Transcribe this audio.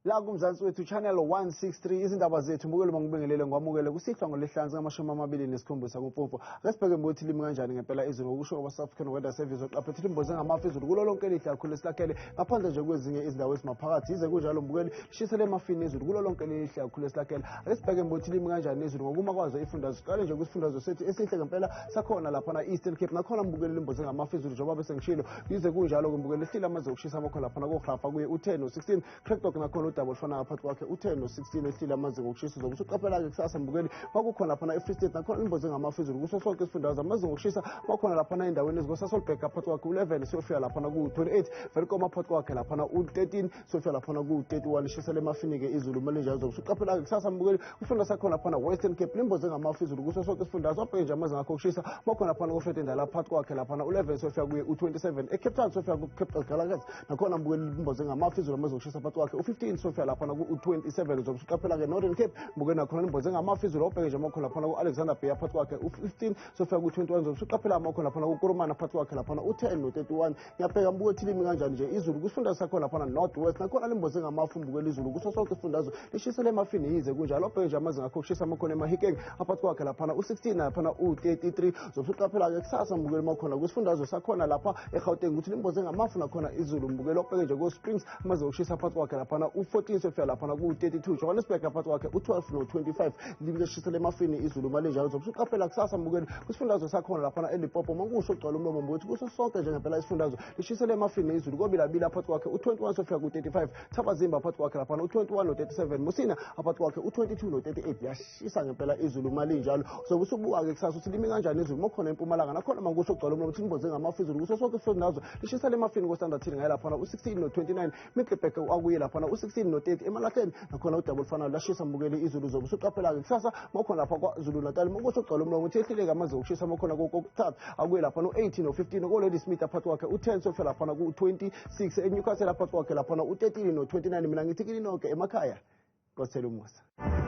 La kuMzansi Wethu channel 163 izindaba zethu mbukelo mangibingelele ngwamukele kusihlwa ngolesihlanu 27 kuMfumfu. Ake sibheke mbuthi limi kanjani ngempela izulu ngokusho kwa South African Weather Service oqaphethe imboze ngamafu izulu kulo lonke elihle kakhulu esilakhele ngaphandle nje kwezinye izindawo ezimaphakathi. Yize kunjalo mbukeli lishisele emafini izulu kulo lonke elihle kakhulu esilakhele. Ake sibheke mbuthi limi kanjani izulu ngokuma kwazo ifundazwe. Siqale nje kwisifundazwe sethu esihle ngempela sakhona lapha na Eastern Cape nakhona mbukeli limboze ngamafu izulu njengoba bese ngishilo. Yize kunjalo ke mbukeli lihlile amazinga okushisa amakhona lapha na koHrafa kuye u10 no16 Crackdog nakhona udaba olufana ngaphansi kwakhe u10 no16 ehlile amazinga okushisa zokuthi uqaphela-ke kusasa mbukeli kwakukhona laphana e-Free State nakhona imboze ngamafu izulu kuso sonke isifundazwe amazinga okushisa kwakhona laphana endaweni ezikosasolbhek ngaphansi kwakhe u-11 siyofika laphana ku-28 Welkom phakathi kwakhe laphana u-13 siyofika laphana ku-31 lishisela emafini-ke izulu uma linjalo zokuthi uqaphela-ke kusasa mbukeli kufunda sakhona laphana Western Cape limboze ngamafu izulu kuso sonke isifundazwe wabheke nje amazinga akho okushisa bakhona laphana kofetendala phakathi kwakhe laphana u-11 siyofika kuye u-27 eCape Town siyofika ku-Cape Gallagher nakhona mbukeli limboze ngamafu izulu amazinga okushisa phakathi kwakhe u-15 siyofika laphana ku-27 zokuthi uqaphela-ke Northern Cape mbukeli nakhona limboze ngamafu izulu wabheke nje amakhona laphana ku-Alexander Bay phakathi kwakhe u-15 siyofika ku-21 zokuthi uqaphela amakhona laphana kuKurumana phakathi kwakhe laphana u-10 no-31 ngiyabheka mbuke thilimi kanjani nje izulu kwisifunda sakhona laphana North West nakhona limboze ngamafu mbukeli izulu kuso sonke isifundazwe lishisele emafini yize kunjalo obheke nje amazinga akho okushisa amakhona eMahikeng phakathi kwakhe laphana u-16 laphana u-33 zokuthi uqaphela-ke kusasa mbukeli makhona kwisifundazwe sakhona lapha eGauteng ukuthi limboze ngamafu nakhona izulu mbukeli obheke nje ko-Springs amazinga okushisa phakathi kwakhe laphana u-14 siyofika laphana ku-32 Johannesburg phakathi kwakhe u-12 no-25 lishisele emafini izulu malinjalo zokuthi uqaphela kusasa mbukeli kwisifundazwe sakhona laphana eLimpopo makusho kugcwala umlomo mbuthi kuso sonke nje ngempela isifundazwe lishisele emafini izulu kobilabili phakathi kwakhe u-21 siyofika ku-35 Thabazimba phakathi kwakhe laphana u-21 no-37 Musina phakathi kwakhe u-22 no-38 liyashisa ngempela izulu malinjalo uzobe usubuka-ke kusasa ukuthi limi kanjani izulu mokhona empumalanga nakhona makusho kugcwala umlomo ukuthi limboze ngamafu izulu kuso sonke isifundazwe lishisele emafini ko-standard ngaye laphana u-16 no-29 Middelburg akuye laphana u-16 no-30 emalahleni nakhona udaba olufanayo lashisa mbukeli izulu uzobe usuqaphela-ke kusasa makhona lapha kwaZulu Natal makusho kugcwala umlomo uthi ehlileke amazinga okushisa makhona kokuthathu akuye laphana u-18 no-15 ko-Lady Smith phakathi kwakhe u-10 siyofika laphana ku-26 eNewcastle phakathi kwakhe laphana u-13 no-29 mina ngithi kini nonke emakhaya Nkosi umusa.